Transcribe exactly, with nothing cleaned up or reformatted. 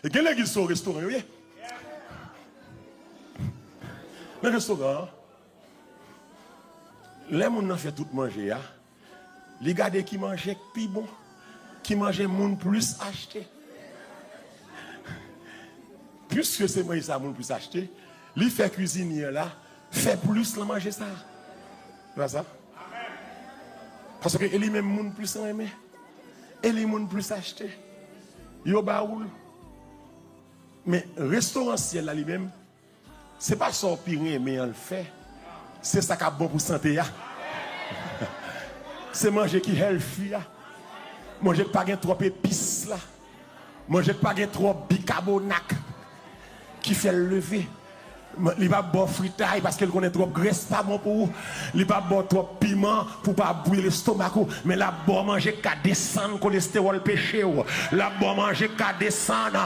Gen legliz se yon restoran yo ye. Nan restoran an, lè moun nan fè tout manje a, li gade ki manje k pi bon, ki manje moun plis achte. Piske se manje sa moun plis achte, li fè kwizinye an la fè plis nan manje sa. Se pa sa? Paske e li menm moun plis renmen. E li moun plis achte. Yo ba ou l. Men restoran syèl la li menm, se pa sa w pi renmen an l fè. Se sa k ap bon pou sante a. Se manje ki healthy a. Manje k pa gen twòp epis la. Manje k pa gen twòp bikabona k ki fè l leve. Li p ap ba w fritay paske l konnen twòp grès pa bon pou ou. Li p ap ba w twòp piman pou w pa bwi lestomak ou. Men l ap ba w manje k ka desann kolestewòl peche w. L ap ba w manje k ka desann